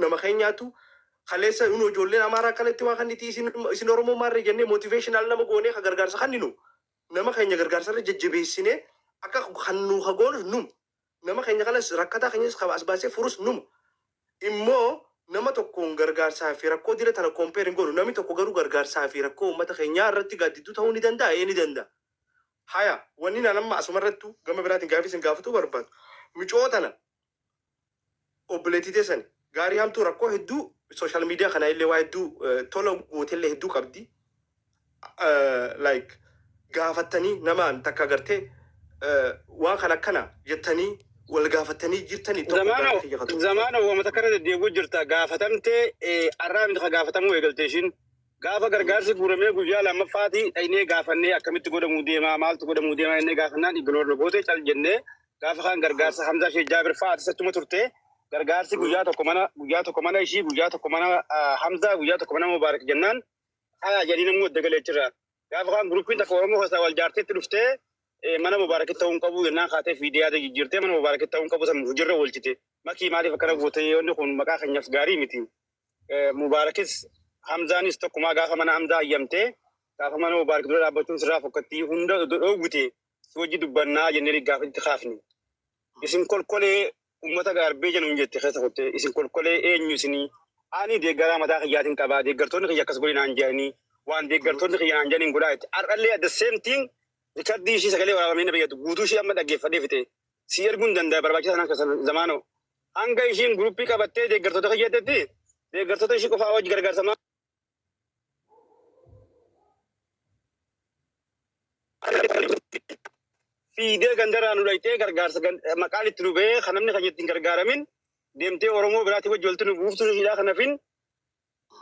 Nama keenyaatu kaleessa nu ijoolleen Amaaraa akkanatti waa kanniti, isin Oromoo maarree jennee motivational nama goonee ka gargaarsa kanninu, nama keenya gargaarsa irra jajjabeessinee akka kan nu ka goonus num, nama keenya kanas rakkataa keenyas ka as baasee furus numa. Immoo nama tokkoon gargaarsaa fi rakkoo dila tana compare hin goonu. Namni tokko garuu gargaarsaa fi rakkoo uummata keenyaa irratti gaaddidduu ta'uu ni danda'a, ee, ni danda'a. Haya, wanni naan amma asuma irrattu gama biraatiin gaafii isin gaafatuu barbaadu, micoo tana, obboleettii teessan, gaarii hamtuu rakkoo hedduu social media kana illee waa hedduu tola gootellee hedduu qabdi. Like gaafattanii namaan takka gartee waan kana akkana jettanii wal gaafattanii jirtanii tokko Zamaano gaafii kiyya katu. Zamaano, wama takka irra deddeebi'u jirta. Gaafatamtee arraa miti ka gaafatamuu eegalte ishiin. Gaafa gargaarsi guuramee guyyaa lammaffaati dhaynee gaafannee, akkamitti godhamuu deemaa, maaltu godhamuu deemaa jennee gaafannaan ignore goote. Cal jennee gaafa kaan gargaarsa Hamzaa Sheekh Jaabir fa'aa atis achuma turte. Gargaarsi guyyaa tokko mana, guyyaa tokko mana ishii, guyyaa tokko mana Hamzaa, guyyaa tokko mana Mubaarak jennaan, hayaa jedhanii namni wadda galee achirraa. Gaafa kaan groupiin takka Oromoo keessaa wal jaarteetti dhuftee, mana Mubaarakitti ta'uu hin qabu jennaan, kaatee fiidee yaada jijjiirtee mana Mubaarakitti ta'uu hin qabu san hojiirra oolchite. Makii, maaliif akkana goote? Wanni kun maqaa keenyaaf gaarii miti. Mubaarakis Hamzaanis tokkumaa. Gaafa mana Hamzaa hayyamtee, gaafa mana Mubaarak dura dhaabbachuun sirraa fokkattii hunda dhoowwite, si wajji dubbannaa jennee gaafa itti kaafne. Isin kolkolee uummata gaarbee jennuun jette keessa kutte. Isin kolkolee eenyu isinii? Ani deeggaraa mataa kiyyaatiin qabaa, deeggartoonni kiyya akkas godhi naan jedhanii, waan deeggartoonni kiyya naan jedhaniin godhaa jette. Har'allee at the same thing, recordii ishii sagalee waraabamee na fayyadu guutuu ishii amma dhaggeeffadhee fixe si erguu hin danda'a barbaachisaa sanaan keessa. Zamaanoo, hanga ishiin groupii qabattee deeggartoota kiyya jettetti deeggartoota ishii qofaa wajji gargaarsa fiidee gandarraa nu dhayxee, gargaarsa maqaan itti nu bahee kan namni keenya ittiin gargaaramin deemtee Oromoo biraatii wajji walitti nu buuftuu ishiidhaa. Kanafin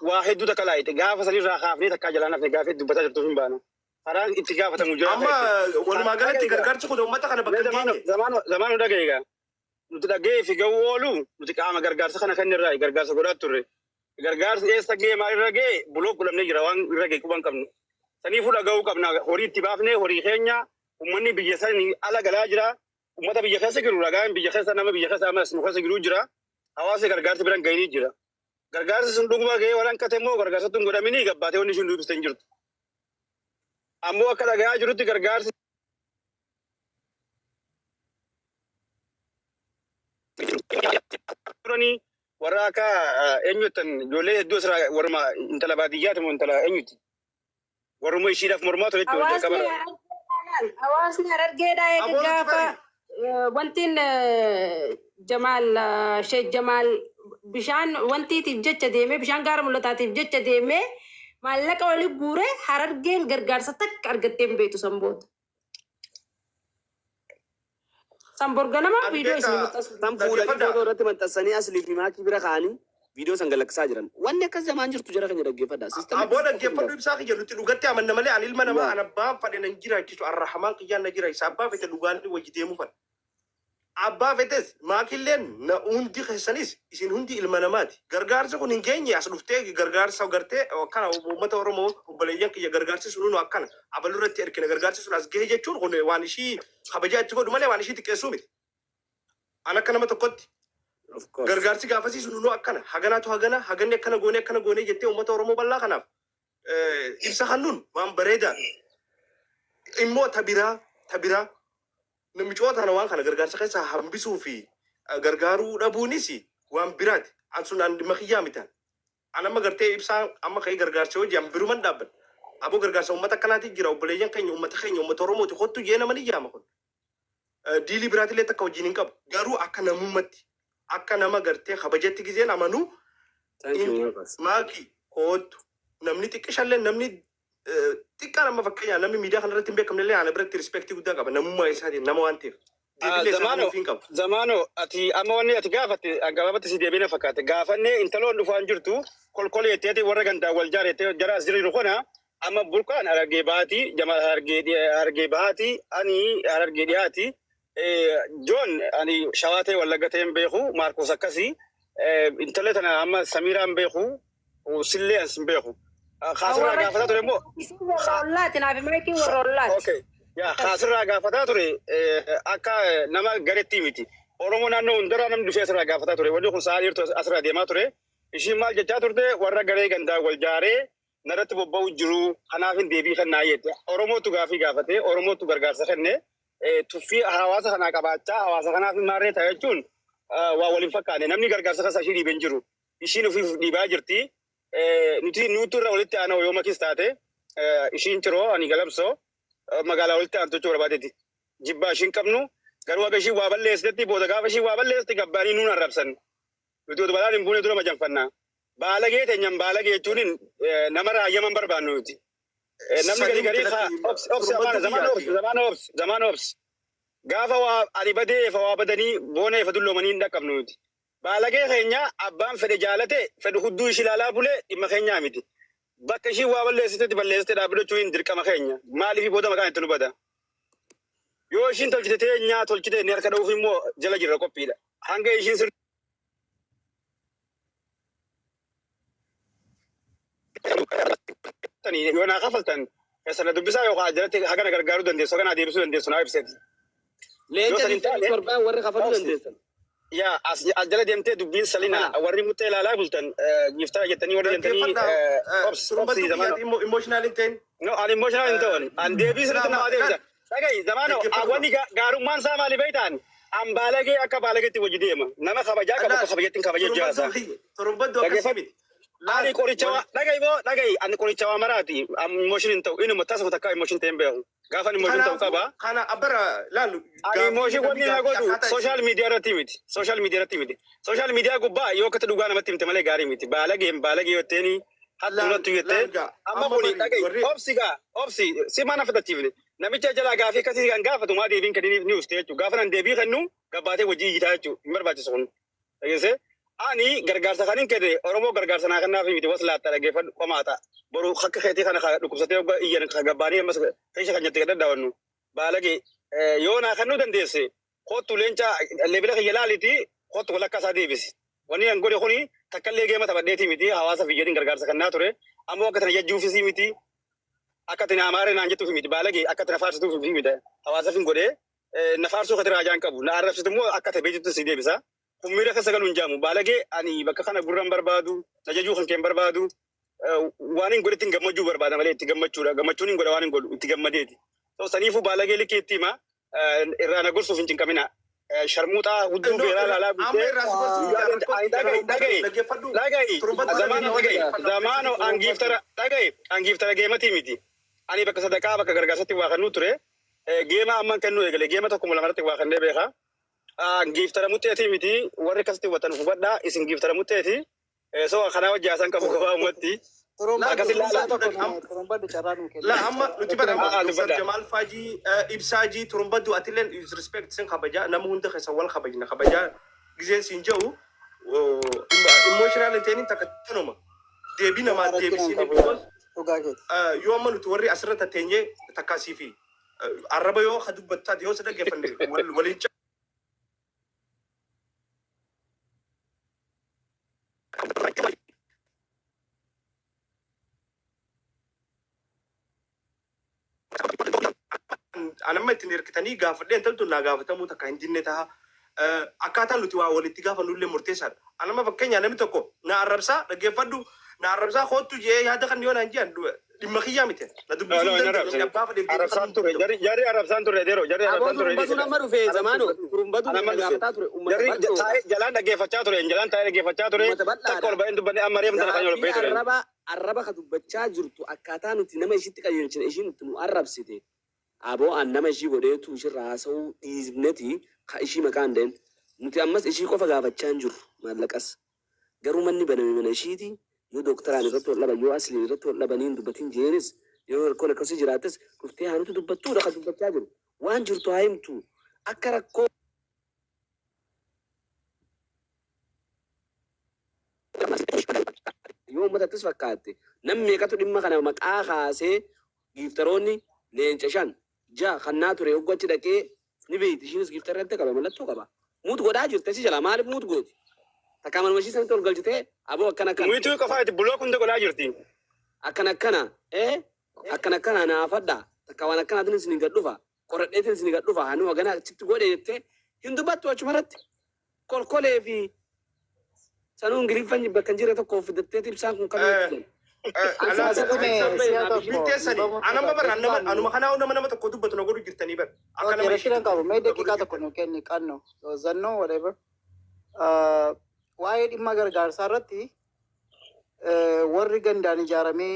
waa hedduu takka laayite gaafa sanirraa kaafnee takkaa jalaan hafne. Gaafee dubbataa jirtuuf hin baana. Karaan itti gaafatamu jira. Amma walumaa galatti gargaarsi kun uummata kana bakka hin geenye. Zamaano, dhagaye egaa. Nuti dhaga'ee fi ga'uu oolu, nuti qaama gargaarsa kana kan irraa gargaarsa godhaa turre. Gargaarsi eessa ga'e, maal irra ga'e, block godhamnee jira, waan irra ga'e quban qabnu. Saniifuu dhaga'uu qabna. Horii itti baafnee, horii keenya, uummanni biyya sanii ala galaa jira. Uummata biyya keessa jiru ragaan biyya keessa, nama biyya keessa ammas nu keessa jiru jira. Hawaasni gargaarsi biraan ga'anii jira. Gargaarsi sun dhuguma ga'ee waan hanqate immoo gargaarsatti hin godhaminii gabbaatee wanni isheen dubbiste hin jirtu. Ammoo akka dhaga'aa jirutti gargaarsi turanii warra akka eenyuttan ijoollee hedduu asirraa warruma intala baadiyyaati moo intala eenyuti, warruma ishiidhaaf mormaa ture jechuudha Hawaasni jalqaba. Harargeedhaa laal, hawaasni Harargeedhaa eega Aboon nuti gaafa bari. Wantiin Jamaal, Sheek Jamaal bishaan wantiitiif jecha deemee, bishaan gaara mul'ataatiif jecha deemee maallaqa wali guure, Harargeen gargaarsa takka argattee hin beektu san booda. San borganama Ani viidiyoo isin beekaa maxxansu. San fuudhanii dhaggeeffadhaa. Footoo irratti maxxansanii Aslii fi Maakii bira kaa'anii viidiyoo san galakkisaa jiran. Wanni akkas jamaan jirtu jara keenya, dhaggeeffadhaa. Systemni Aboo akkasii hin dhaggeeffadhu jiru. Ibsaa kiyya, nuti dhugatti amanna malee ani ilma namaa Yaa. an abbaan fadhe nan jiraachisu, arrahamaan kiyyaan na jiraachisa. Abbaa fete dhugaan wajji deemuu fadha. Abbaa fetes maakilleen na hundi keessanis, isin hundi ilma namaati. Gargaarsi kun hin geenye, as dhuftee gargaarsa gartee akkana, uummata Oromoo obboleeyyan kiyya, gargaarsi sun nu akkana abalu irratti erkina, gargaarsi sun as gahe jechuun kun waan ishii kabajaa itti godhu malee waan ishii xiqqeessuu miti. An akka nama tokkotti Of course. Gargaarsi gaafasii sun nu akkana haganaatu hagana haganni akkana goonee akkana goonee jettee uummata Oromoo bal'aa kanaaf ibsa kennuun waan bareedaa. Immoo ta biraa namichoota kana waan kana gargaarsa keessaa hambisuu fi gargaaruu dhabuunis waan biraati. An sun an dhimma kiyyaa miti. An amma gartee ibsaan amma ka'ee gargaarsa hojii an biruman dhaabban. Aboo, gargaarsa uummata akkanaatiin jira, obboleeyyan keenya, uummata keenya, uummata Oromooti, kottu jee nama ni yaama kun. Diilii biraatillee takka wajjin hin qabu. Garuu akka namummatti, akka nama gartee kabajatti gizeen amanuu Thank you, Marcus. Maaki, koottu, namni xiqqishallee, namni xiqqaan, amma fakkeenyaaf namni miidiyaa kanarratti hin beekamne illee ana biratti respectii guddaa qaba namummaa isaatiin nama waan ta'eef. Deebiillee isaa Zamaano, kennuufii hin qabu. Zamaano, ati amma wanni ati gaafatte gabaabatti si deebiina fakkaate. Gaafannee intaloon dhufaan jirtu kolkolee jetteeti, warra gandaan wal jaarettee jara as jiru kana. Amma Burqaan Harargee Bahaati, Jamaal Harargee Bahaati, ani Harargee Dhiyaati. Joon ani Shawaa ta'e Wallagga ta'e hin beeku, Maarkos akkasii. Intala tana amma Samiiraa hin beeku, sillee as hin beeku. Kaasirraa Warra gaafataa ture immoo isin warra ollaati, naaf maayikiin warra ollaati. Okay. Yaa, kaasirraa gaafataa ture akka nama gareetti miti. Oromoo naannoo hundarraa namni dhufee asirraa gaafataa ture. Wanni kun sa'a dheertuu asirraa deemaa ture. Ishiin maal jechaa turte? Warra garee gandaa wal jaaree narratti bobba'u jiru, kanaaf hin deebii kennaa jette. Oromootu gaafii gaafate, Oromootu gargaarsa kenne. Tuffii hawaasa kanaa qabaachaa hawaasa kanaaf maarree ta'a jechuun waa waliin fakkaanne. Namni gargaarsa keessa ishii dhiibee hin jiru. Ishiin ofiif dhiibaa jirti. Nuti nuutu irra walitti aanaa yoo makis taate, ishiin Ciroo, ani Galamsoo, magaalaa walitti aantu jechuu barbaadeeti. Jibbaa ishiin qabnu garuu haga ishiin waa balleessitetti booda gaafa ishiin waa balleessite gabbaanii nuun arrabsan. Nuti otoo balaan hin buune dura majanfanna. Baalagee teenyan baalagee jechuun nama raayyaman barbaannu nuti. Namni gari Sanii garii miti kaa lakki obsi obsi turumbaddu amaana zamaan kiyyaati. obsi zamaan obsi zamaan obsi. Gaafa waa ani badee efa waa badanii boona efa dulloomanii hin dhaqqabnu nuti. Baalagee keenya abbaan fedhe jaalate fedhu hudduu ishii ilaalaa bulee dhimma keenyaa miti. Bakka ishiin waa balleessitetti balleessite dhaabbachuun dirqama keenya. Maaliif booda maqaan itti nu bada? Yoo ishiin tolchite teenyaa tolchite inni harka dha'uuf immoo jala jirra, qophiidha. Hanga ishiin sirrii yoo naa kafaltan keessa na dubbisaa yookaan jalatti hagana gargaaruu dandeessu, hagana deebisuu dandeessu naa ibseeti. Yoo Leenca san hin digdamii taane torbaan warri kafaluu obsi. dandeessan. Yaa as as jala deemtee dubbiin salina Kafalaa. Warri muxxee ilaalaa bultan giiftara jettanii warri deemtanii Dhaggeeffadhaa obsi turumbaddu obsi zamaano. kiyyaati emotional hin ta'in. No, ani emotional hin ta'u. Ani deebii sirriitti namaa deebisa. Dhaga'i zamaano Dhaggeeffadhu. wanni gaarummaan isaa maali beektaan? An baalagee akka baalageetti wajji deema. Nama kabajaa qabu akka kabajatti hin kabaje jaasa. Turumbaddu akkasii Dhaggeeffadhu. miti. Ani qoricha waa dhaga'i moo dhaga'i, ani qoricha waa maraati. Emotion hin ta'u, inuma tasuma takka emotion ta'e hin beeku. Gaafa emotion ta'u Kanaafuu qaba. kana abbara laalu Ani emotion wanni na godhu social media irratti miti. Social media irratti miti. Social media gubbaa yoo akkatti dhugaa namatti himte malee gaarii miti. Baalageen baalagee yotteeni hattuu nattu jettee. Amma kuni dhaga'i obsi gaa obsi si mana fudhachiifne. Namicha jalaa gaafii akkasii kan gaafatu maa deebiin kenniniif ni uste jechuudha. Gaafa nan deebii kennu gabbaatee wajjin iyyitaa jechuudha. Hin barbaachisu kun. Dhageessee? Ani gargaarsa kan hin kenne Oromoo gargaarsa naa kennaaf miti, waslaatta dhaggeeffadhu qomaata. Boru akka keetii kana dhukkubsatee hogga iyyan ka gabbaanii ammas keessa kan jette daddawannu. Baalagee yoo naa kennuu dandeesse kottu leenca leebila kiyya laaliti, kottu walakkaa isaa deebisi. Wanni an godhe kuni takkallee geema taphadheetii miti, hawaasa biyyatiin gargaarsa kennaa ture. Ammoo akka tana jajjuufisii miti. Akka tana amaaree naan jettuuf miti, baalagee akka tana faarsituuf miti, hawaasaaf hin godhee. Na faarsuu kati raajaan qabu. Na arrabsitu immoo akka ta'e beektutti si deebisa. Kun miira keessa galuun jaamu. Baalagee ani bakka kana gurra hin barbaadu. Na jajuu kan kee hin barbaadu. Waan hin godhetti hin gammachuu barbaada malee itti gammachuudha. Gammachuun hin godha waan hin godhu itti gammadeeti. So saniifuu baalagee likkii itti hima. Irraa na gorsuuf hin cinqamina. Sharmuuxaa hudduu beeraa laalaa Amma bultee irraa si gorsuu guyyaa ani dhaga'i dhaga'i dhaggeeffadhu. dhaga'i zamaano dhaga'i zamaano angiiftara dhaga'i angiiftara geematii miti. Ani bakka sadaqaa bakka gargaarsatti waa kennuu ture. Geema amman kennuu eegale geema tokkuma lamarratti waa kennee beeka. Giiftara muxxeetii miti, warri akkasitti hubatan hubadhaa, isin giiftara muxxeeti. So kanaa wajji haasaan qabu gabaabumatti. Turumbaddu Akkasi laala. tokko turumbaddu carraa nuu kenna. La amma nuti bara Ah, ah, Dr. dubbadha. Jamal Faajii, Ibsaajii, turumbaddu atilleen is respect sin kabaja, nama hunda keessa wal kabajna kabajaa gizeen siin jedhu emotional hin ta'in takka tanuma deebii namaa Rakkina hin deebisiin qabu. Because Dhugaa keeti. Yoo amma nuti warri asirra tatteenyee takkaasii fi arraba yoo ka dubbattaate yoo si dhaggeeffanne waliin anamma ittiin hirkitanii gaafadhee intaltu naa gaafatamuu takka hin dinne taha. Akkaataan nuti waa walitti gaafannu illee murteessaadha. Anamma fakkeenyaa namni tokko na arrabsaa, dhaggeeffadhu, na arrabsaa kootu jee yaada kan yoo naan jedhan dhimma kiyyaa miti. Na No, dubbisuu no, hin hin danda'u namni arrabsine. abbaa fedheef deebii Arrabsaan kennuu ture. hin danda'u. Jarri arrabsaan ture yeroo jarri Aboo arrabsaan ture. turumbatu nama dhufe zamaano turumbatu Anamma na dhufe. gaafataa ture uummata Jarri bal'oodha. taa'ee jalaan dhaggeeffachaa ture. Jalaan taa'ee dhaggeeffachaa ture. Uummata Takka bal'aadha. ol ba'een dubbanne, amma reefu tana kan ol Gaaffii ba'ee ture. Arraba ka dubbachaa jirtu akkaataa nuti nama ishiitti qajeelchine ishiin itti nu arrabsite. Aboo an nama ishii godheetu ishirra haasa'uu dhiisneti ka ishii maqaa hin dha'in. Nuti ammas ishii qofa gaafachaa hin jirru maallaqas. Garuu manni baname mana ishiiti, yoo dooktaraan irratti wal dhaban, yoo asliin irratti wal dhabanii hin dubbatin jeenis, yoo rakkoon akkasii jiraattes dhuftee haa nuti dubbattuudha ka dubbachaa jiru. Waan jirtu haa himtu. Akka rakkoo yoo uummatattis fakkaatte nam meeqatu dhimma kana maqaa kaasee giiftaroonni leenca shan ja'a kannaa ture hogguu achi dhaqee ni beeyti, ishiinis giiftara irratti qaba, mallattoo qaba. Mute godhaa jirti asii jalaa, maaliif mute gooti? Takkaa manuma ishii sanitti ol galchitee aboo akkana akkana. Mute qofaa itti block hunda godhaa jirti. Akkana akkana akkana akkana naafadha, takka waan akkanaatiin isin gad dhufa, qoradheetiin isin gad dhufa, hanuma gana achitti godhe jettee hin dubbattu, achumarratti kolkolee fi Sanuu Ingiliffan bakka hin jirre tokko fidatteeti ibsaan kun kamii jedhan. An Alaas saba Mee ibsaan si'a bahe tokko Miteessani dhiifama anama bara daqiiqaan anuma kanaa nama tokko dubbatu na godhu jirtanii bara akka Okay, nama rakkina ishiitti qabu. Mee dubbatu na godhu daqiiqaa tokko jirtan. nu kenni qanno. Zannoo whatever. Waa'ee dhimma gargaarsaa irratti warri gandaan ijaaramee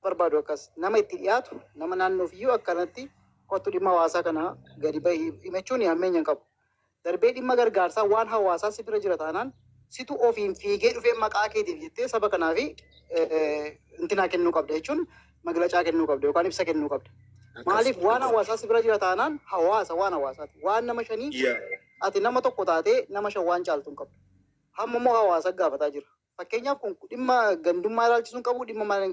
barbaadu akkas nama itti dhiyaatu nama naannoof iyyuu akkanatti kottu dhimma hawaasaa kana gadi bahi himachuun hammeenya hin qabu. Darbee dhimma gargaarsaa waan hawaasaa si bira jira taanaan situ ofiin fiigee dhufee maqaa keetiif jettee saba kanaa fi intinaa kennuu qabda jechuun maglacaa kennuu qabda yookaan ibsa kennuu qabda. Maaliif waan hawaasaa si bira jira taanaan hawaasa waan hawaasaati. Waan nama shanii ati nama tokko taatee nama shan waan caaltu hin qabdu. Hamma immoo hawaasa gaafataa jira. Fakkeenyaaf kun dhimma gandummaa ilaalchisuu hin qabu, dhimma maal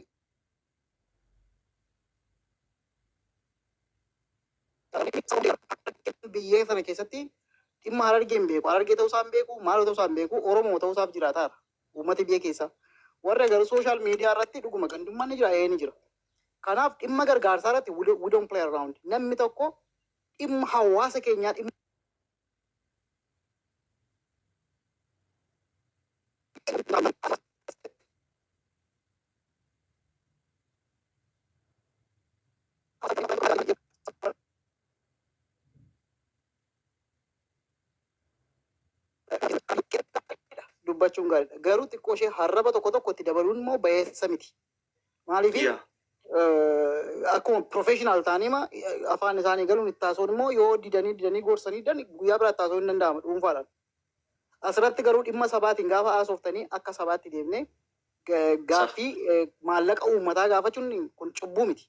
biyya sana keessatti dhimma Harargee hin beeku. Harargee ta'uusaa hin beeku, maal ta'uusaa hin beeku, Oromoo ta'uusaaf jiraataara. Uummati biyya keessaa. Warra garuu social media irratti dhuguma gandummaan ni jira, ee ni jira. Kanaaf dhimma gargaarsaa irratti we don't play around. Namni tokko dhimma hawaasa keenyaa dhimma dubbachuun gaariidha. Garuu xiqqoo ishee harraba tokko tokko itti dabaluun immoo bayeessa miti. Maaliif akkuma professional ta'anii ma afaan isaanii galuun itti haasa'uun immoo yoo didanii didanii gorsanii didan guyyaa biraa itti haasa'uun hin danda'ama dhuunfaadhaan. Asirratti garuu dhimma sabaatiin gaafa haasoftanii akka sabaatti deemnee gaaffii maallaqa uummataa gaafachuun kun cubbuu miti.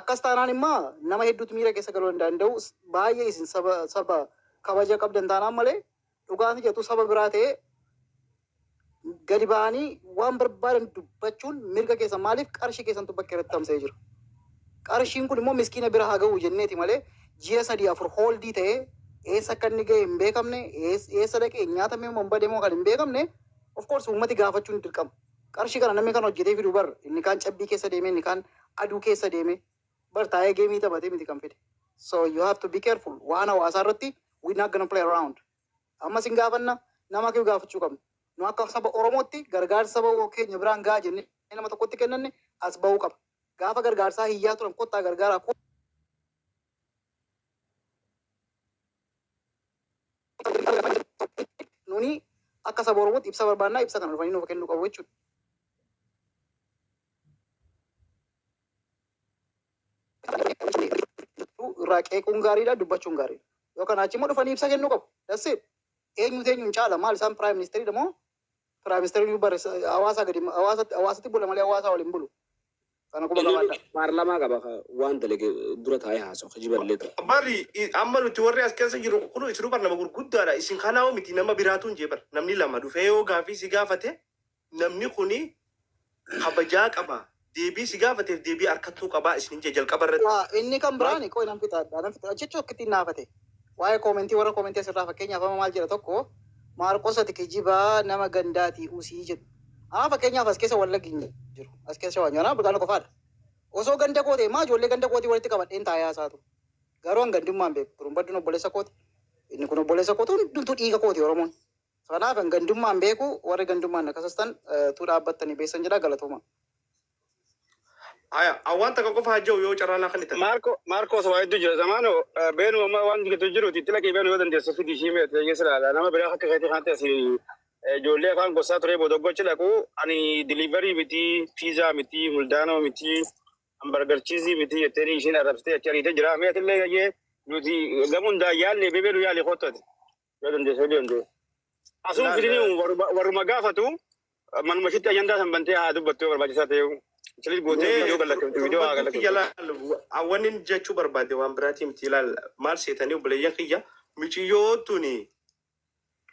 Akkas taanaan immoo nama hedduutu miira keessa galuu hin danda'u. Baay'ee isin saba kabaja qabdan taanaan malee dhugaatii jettu saba biraa ta'ee gadi ba'anii waan barbaadan dubbachuun mirga keessan, maaliif qarshii keessantu bakka irratti tamsa'ee jira. Qarshiin kun immoo miskiina bira haa ga'u jenneeti malee ji'a sadii afur hold ta'ee eessa akka inni ga'e hin beekamne, eessa dhaqee nyaatame moo hin bade moo kan hin beekamne, of course uummati gaafachuun dirqama. Qarshii kana namni kan hojjetee fidu bar inni kaan cabbii keessa deeme, inni kaan aduu keessa deeme bar taa'ee game taphatee miti kan fide. So you have to be careful. Waan hawaasaa irratti we not gonna play around. Amma sin gaafanna, nama kee gaafachuu qabna. Nu akka saba Oromootti gargaarsa saba keenya biraan gahaa jennee nama tokkotti kennanne as bahuu qaba. Gaafa gargaarsaa hiyyaa turan kottaa gargaaraa nuni akka saba Oromootti ibsa barbaannaa, ibsa kana dhufanii nuuf kennuu qabu jechuudha. Irraa qeequun gaariidha, dubbachuun gaariidha. Yoo kanaa achi immoo dhufanii ibsa kennuu qabu. That's it. Eenyutu eenyuun caala? Maal isaan prime ministeriidha moo prime ministeriin barreessa hawaasaa gadi hawaasatti bula malee hawaasaa waliin bulu. Kana quba Inni qabaadha. paarlaamaa qaba waan dalage dura taa'ee haasa'u kijiballee ta'u. Barri amma nuti warri as keessa jiru kun isinuu bar nama gurguddaadha. Isin kanaa miti, nama biraatu hin jee bar. Namni lama dhufee yoo gaafii si gaafate namni kuni kabajaa qaba. Deebii si gaafateef deebii harkattuu qabaa isin jee jalqaba irratti. Waa inni kan biraan qoy nan fixa nan fixa jechuun akkatti naafate. Waa'ee comment warra comment asirraa fakkeenyaaf amma maal jedha tokko, "Maarqos ati kijibaa nama gandaati usii" jedhu. Amma fakkeenyaaf as keessa Wallaggi hin jiru. As keessa Shawaa hin jiru. Burqaana qofaadha. Osoo ganda koo ta'e maa ijoollee ganda kootii walitti qabadheen taa'ee haasaatu. Garuu an gandummaan beeku. Turumbadduun obboleessa kooti. Inni kun obboleessa kooti, hundumtuu dhiiga kooti Oromoon. Kanaaf an gandummaan beeku, warri gandummaan akkasastan tu dhaabbattanii beessan jedha, galatooma. Aya, waan takka qofa haa jiru yoo carraa naa kennitan. Maarko Maarkos waa hedduu jira zamaano beenu amma waan jirtu jiruti itti laqii beenu yoo dandeessu fidi ishii meete keessa ilaala nama biraa akka keetii kanatti asii ijoollee afaan gossaa turee booda gochi dhaqu ani delivery miti, pizza miti, muldaanoo miti, hamburger cheese miti jetteeni ishiin arrabsitee achi ariitee jira. Meetillee gayyee nuti gamuun yaalle bebeenu yaali koottati yoo dandeessu yoo dandeessu. Asuma fidini warruma gaafatu manuma ishitti ajandaa san bantee haa dubbattu yoo barbaachisaa ta'e. Clip gootee viidiyoo galakkiftu, viidiyoo haa Torbatti galakkiftu. Jala wanni jechuu barbaade waan biraatii miti. Ilaal, maal seetanii obboleeyyan kiyya, miciyyoo tuni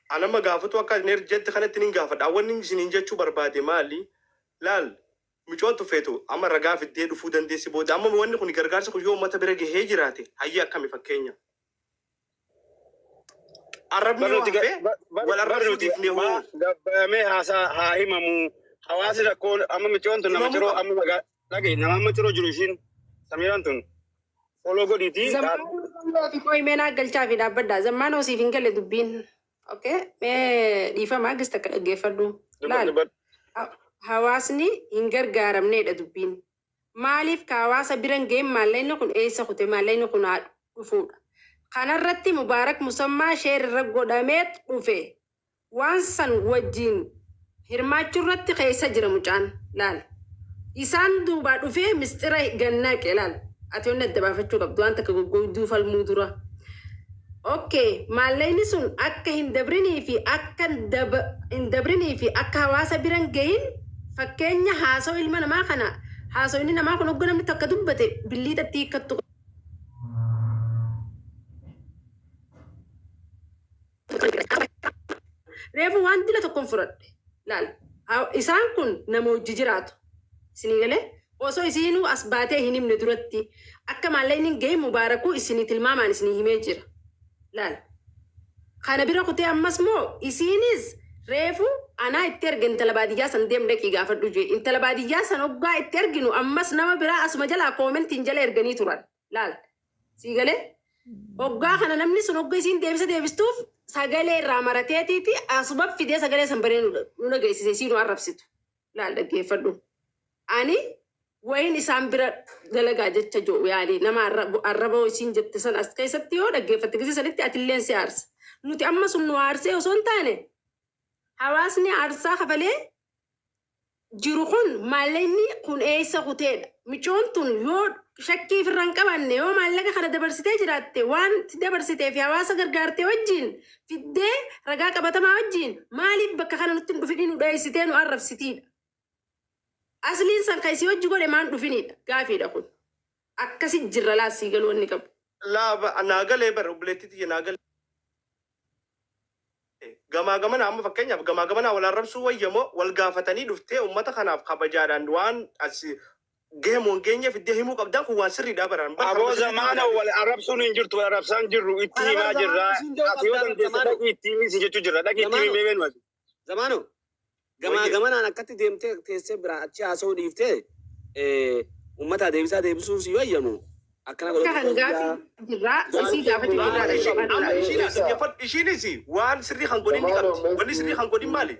anama gaafatu akka jetti kanatti nin gaafadha. Wanni isiniin jechuu barbaade maali? Laal, micoon tufeetu amma ragaa fiddee dhufuu dandeessi booda. Amma wanni kun gargaarsa kun yoo uummata bira gahee jiraate hayyee akkami fakkeenya. Arrabni yoo Barnuti hafee wal arrabsuu dhiifne hoo. Gabbaamee haasaa haa himamu. Hawaasni rakkoon amma micoon tun nama Himamuu ciroo qaba. amma magaa dhagaye nama amma ciroo jiru ishiin Samiiraan tun follow godhiitii. Zammaan fi qoy mee naa galchaa fi dhaabbadha. Zammaan hosiif hin galle dubbiin. Okay? Mee dhiifama gis takka dhaggeeffadhu. Dubbadhu Laal. dubbadhu. Hawaasni hin gargaaramneedha dubbiin. Maaliif ka hawaasa bira hin gahin maallaqni kun eessa kute maallaqni kun haa dhufuudha. Kanarratti Mubaarak Musammaa share irra godhameet dhufe. Waan san wajjiin hirmaachuu irratti keessa jira mucaan. Laal. Isaan duubaa dhufee misxira gannaqe laal. Ati wanni adda baafachuu qabdu waan takka goggoyduu falmuu dura. Ok maallaqni sun akka hin dabrinii fi akka hin dabrinii fi akka hawaasa bira hin gahin fakkeenya haasawa ilma namaa kana haasawni namaa kun hogga namni takka dubbate billiixatti hiikkattu Reefu waan dila tokkon fudhadhe. Laal. Isaan kun nama hojii jiraatu. Isinii galee? Osoo isiinuu as baatee hin himne duratti akka maallaqni hin gahin Mubaarakuu isinii tilmaamaan isinii himee jira. Laal. Kana bira kutee ammas moo isiinis reefu anaa itti erge intala baadiyyaa san deem dhaqii gaafadhu jee. Intala baadiyyaa san hoggaa itti erginu ammas nama biraa asuma jalaa koomentiin jala erganii turan. Laal. Sii galee? Hoggaa kana namni sun hogga isiin deebisa deebistuuf sagalee irraa marateetiiti asuma fidee sagalee san banee nu dhageessise isii nu arrabsitu. Laal dhaggeeffadhu. Ani wayin isaan bira dalagaa jecha jiru yaani nama arraba isiin jette san as keessatti yoo dhaggeeffatte gisee sanitti atilleen si aarsa. Nuti amma sun nu aarsee osoo hin taane hawaasni aarsaa kafalee jiru kun maallaqni kun eessa kuteedha. Micoon tun yoo shakkii ifirra hin qabaanne yoo maallaqa kana dabarsitee jiraatte waan itti dabarsitee fi hawaasa gargaarte wajjin fiddee ragaa qabatamaa wajjin maaliif bakka kana nutti hin dhufin nu dheessitee nu arrabsitiidha. Asliin san kan isii hojji godhe maan dhufiniidha gaafiidha kun. Akkasi jirra laas sii galuu wanni qabu. Laa naa galee bar obboleettii tiyya naa galee. Gamaa gamana amma fakkeenyaaf gamaa gamanaa wal arrabsuu wayya moo wal gaafatanii dhuftee ummata kanaaf kabajaadhaan waan as gahe moo hin geenye fiddee himuu qabdaan kun waan sirriidha baraan bar Aboo karuma sirriitti zamaana himuu wal arrabsuun hin jirtu wal arrabsaan jirru itti Kana himaa bara jirra. zamaanoo siin jedhu Ati yoo qabdaa dandeesse zamaanoo. dhaqii itti himi si jechuu jirra. Dhaqii itti himi Zamaanoo. mee beenu ati. Zamaanoo. Gamaa Wayye. gamanaan akkatti deemtee teessee biraa achi haasa'uu dhiiftee ummataa deebisaa deebisuun si wayyamu akkana Akka godhatu kan wayyaa. gaafii jirraa isii gaafachuu jirraa Amma ishiin dhaggeeffadhu amma laal. ishiin as dhaggeeffadhu ishiinis waan sirrii kan godhin ni Zamaanoo qabdi. Wanni sirrii kan godhin maali?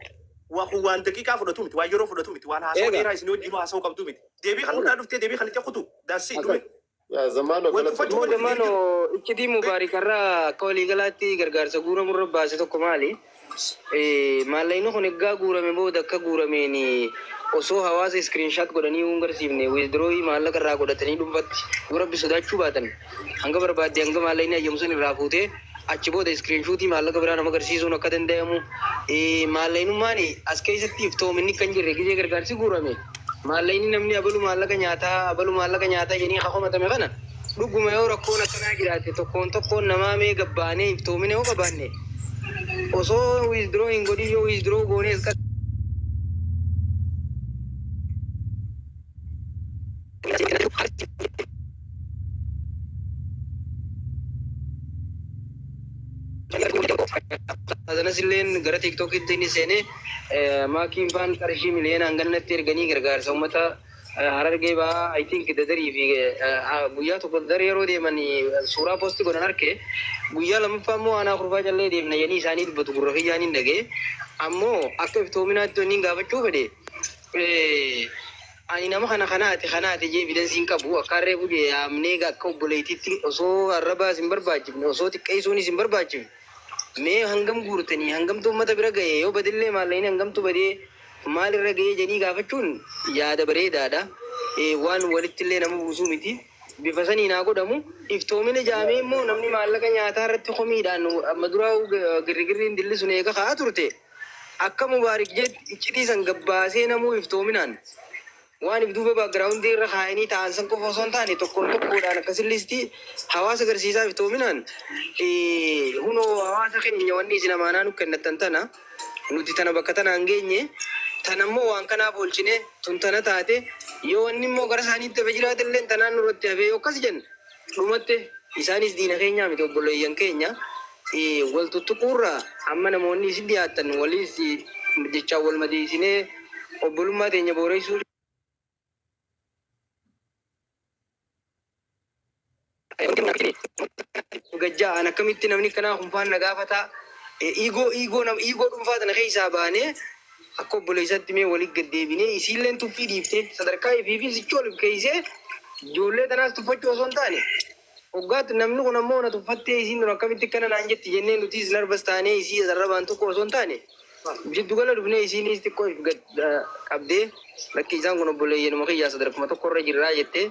Waa kun waan daqiiqaa fudhatu miti, waan yeroo fudhatu miti, waan haasawaa Eega. dheeraa isin wajjin haasawuu qabdu miti. Deebii kan hundaa dhuftee deebii kan itti kutu. That's it dhume. Yaa Zamaanoo Wal galatoomii. tuffachuu Immoo wanti fidee Zamaanoo jiru. iccitii Mubaarik irraa akka waliigalaatti gargaarsa guuramu irra baase tokko maali? Maallaqni kun eggaa guurame booda akka guurameen osoo hawaasa screenshot godhanii hin garsiifne withdraw maallaqa irraa godhatanii dhunfatti yoo rabbi sodaachuu baatan hanga barbaadde hanga maallaqni hayyamu san irraa fuutee achi booda screenshot maallaqa biraa nama garsiisuun akka danda'amu maallaqnummaan as keessatti iftoominni kan jirre gizee gargaarsi guurame maallaqni namni abalu maallaqa nyaataa abalu maallaqa nyaataa jedhanii kakomatame kana dhuguma yoo rakkoon akkanaa jiraate tokkoon tokkoon namaa mee gabbaanee iftoomina yoo qabaanne osoo withdraw hin godhin yoo withdraw goonees Sanas illeen gara TikTokitti inni seene maakiin faan qarshii miliyoona hanganatti erganii gargaarsa uummata Harargee bahaa I think Dadarii fi guyyaa tokko Dadar yeroo deeman suuraa posti godhan arke guyyaa lammaffaa immoo aanaa kurfaa callee deemna jedhanii isaanii dubbatu gurra kiyyaan hin dhagee ammoo akka iftoominaatti wanni gaafachuu fedhe ani nama kana kanaati kanaati jee evidence hin qabu akka harree fudhe yaamnee akka obboleettiitti osoo arrabaas hin barbaachifne osoo xiqqeessuunis hin barbaachifne mee hangam guurtanii hangamtu uummata bira ga'e yoo badillee maallaqni hangamtu badee maal irra ga'ee jedhanii gaafachuun yaada bareedaadha. Waan walitti illee nama buusuu miti. Bifa saniin haa godhamu. Iftoomina jaamee immoo namni maallaqa nyaataa irratti komiidhaan amma duraa girrigirriin dilli sun eega ka'aa turte. Akka Mubaarik jetti iccitii san gabbaasee namuu iftoominaan waan if duuba background irra kaayanii taa'an san qofa osoo hin taane tokkoon tokkoodhaan akkasin listii hawaasa agarsiisaa iftoominaan hunoo hawaasa keenya wanni isin amaanaa nu kennattan tana nuti tana bakka tanaan geenye tana immoo waan kanaaf oolchine tun tana taate yoo wanni immoo gara isaaniitti hafe jiraate illee tanaan nurratti hafee yoo akkas jenna dhumatte isaanis diina keenyaa miti obboleeyyan keenya wal tuttuquurraa amma namoonni isin dhiyaattan waliis jechaan wal madeessinee Obbolummaa teenya booreessuu gajjaa an akkamitti namni kanaa kunfaan na gaafataa iigoo iigoo nam iigoo dhuunfaa tana keessaa baanee akka obboleessatti mee walitti gad deebinee isiilleen tuffii dhiiftee sadarkaa ifii fi sichi ol keeysee ijoollee tanaas tuffachuu osoo hin taane hoggaatti namni kun ammoo na tuffattee isiin tun akkamitti akkana naan jetti jennee nutis nervous taanee isii arrabaan tokko osoo hin taane jiddugala dhufnee isiinis xiqqoo if gad qabdee lakki isaan kun obboleeyyanuma kiyyaa sadarkuma tokkorra jirraa jettee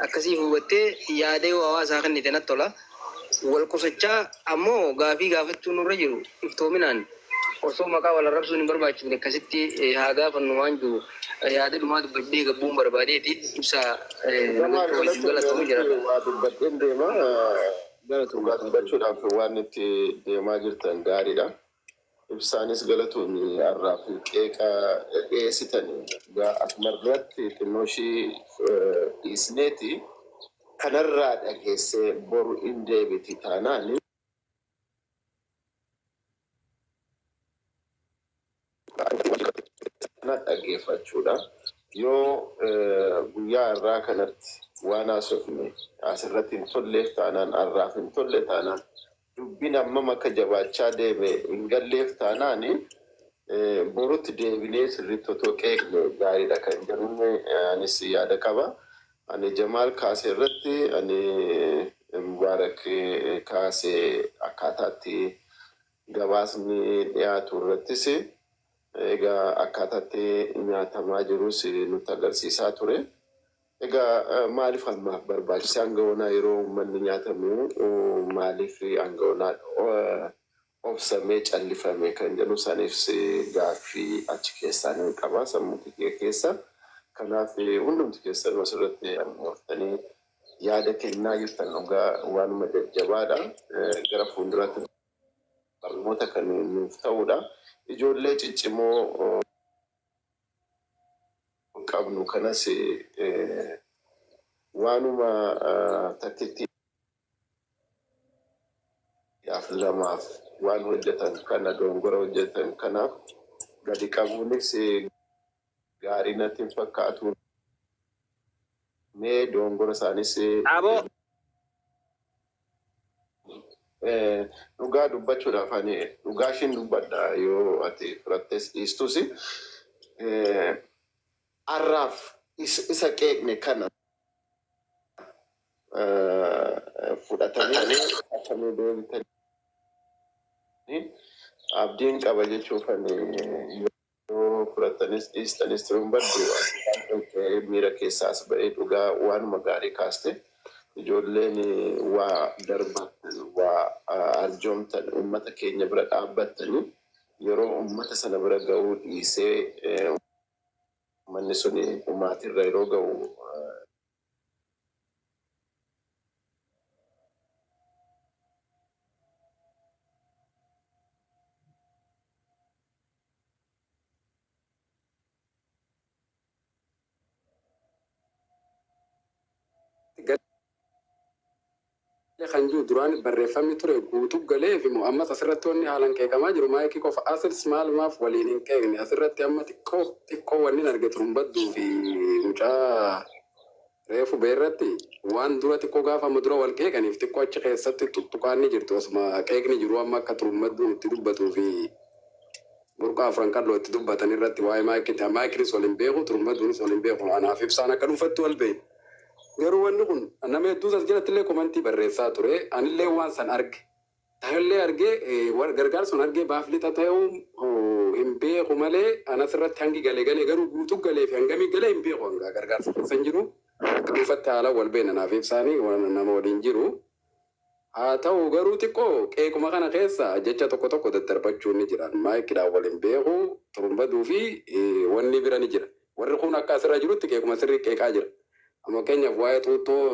akkasii hubattee yaada yoo hawaasaa kennite natti tola. Wal qusachaa ammoo gaafii gaafachuun nurra jiru iftoominaan osoo maqaa wal arrabsuun hin barbaachifne akkasitti haa gaafannu waan jiru yaada dhumaa dubbadhee gabbuun barbaadeeti ibsa Jamaal wajjin galatoomii galatoomii anis jira. waa dubbadheen deema. Galatoomii Dhugaa dubbachuudhaaf waan itti deemaa jirtan gaariidha. Ibsaanis galatoomii har'aa fi qeeqa dhiyeessitanii dhugaa asumarratti xinnoo ishii dhiisneeti kanarraa dhageessee boru hin deebiti taanaan kana dhaggeeffachuudha. Yoo guyyaa har'aa kanatti waan haasofne asirratti hin tolleef taanaan har'aaf hin tolle taanaan dubbiin hammam akka jabaachaa deeme hin galleef taanaan borutti deebinee sirriitti otoo qeeqne gaariidha kan jedhuun anis yaada qaba. Ani Jamaal kaase irratti ani Mubaarak kaase akkaataatti gabaasni dhiyaatu irrattis egaa akkaataatti nyaatamaa jirus nutti agarsiisaa ture. Egaa maaliif ammaaf barbaachisa aangawoonaa yeroo uummanni nyaatamu maaliif aangawoonaa obsamee callifame kan jedhu saniif gaaffii achi keessaa nan qaba sammuu kiyya keessa. Kanaaf hundumti keessan asirratti argamtanii yaada kennaa jirtan dhugaa waanuma jajjabaadha. Gara fuulduraatti barnoota kan nuuf ta'udha. Ijoollee ciccimoo qabnu kanas waanuma takkittiidhaaf lamaaf waan hojjetan kana dongora hojjetan kanaaf gadi qabuunis gaarii natti hin fakkaatu. Mee dongora isaanis Aboo dhugaa dubbachuudhaaf ani dhugaa ishiin dubbadha yoo ati fudhattes dhiistus har'aaf isa qeeqne kana fudhatanii akkamii deebitanii abdiin qaba jechuuf ani yoo fudhatanis dhiistanis turuun baddu miira keessaas ba'ee dhugaa waanuma gaarii kaaste ijoolleen waa darbattan waa arjoomtan uummata keenya bira dhaabbattanii yeroo uummata sana bira ga'uu dhiisee uummanni sun dhumaatirra yeroo ga'u Galee kan jiru duraan barreeffamni ture guutuu galee fi moo ammas asirratti wanni haalaan qeeqamaa jiru maayikii qofa asirs maalumaaf waliin hin qeeqne asirratti amma xiqqoo xiqqoo wanni arge turumbadduu fi mucaa reefu beerratti waan dura xiqqoo gaafa amma dura wal qeeqaniif xiqqoo achi keessatti tuttuqaan ni jirtu osuma qeeqni jiru amma akka turumbadduun itti dubbatuu fi burqaa afran qalloo itti dubbatan irratti waa'ee maayikiiti maayikiinis wal hin beeku turumbadduunis wal hin beeku anaaf ibsaan akka dhuunfatti wal beeku. Garuu wanni kun nama hedduus as jalatti illee komantii barreessaa ture anillee waan san arge ta'ellee argee gargaarsa sun argee baaf lixa ta'uu hin beeku malee anas irratti hangi galee galee garuu guutuu galee fi hangamii galee hin beeku hanga gargaarsa keessa hin jiru akka dhuunfatti haala wal beena naaf ibsaanii nama waliin jiru. Haa ta'u garuu xiqqoo qeequma kana keessa jecha tokko tokko daddarbachuun ni jira. Maayikiidhaan wal hin beeku turumbaduu fi wanni bira ni jira. Warri kun akka asirra jirutti qeequma sirrii qeeqaa jira. Amma fakkeenyaaf waa'ee xuuxxoo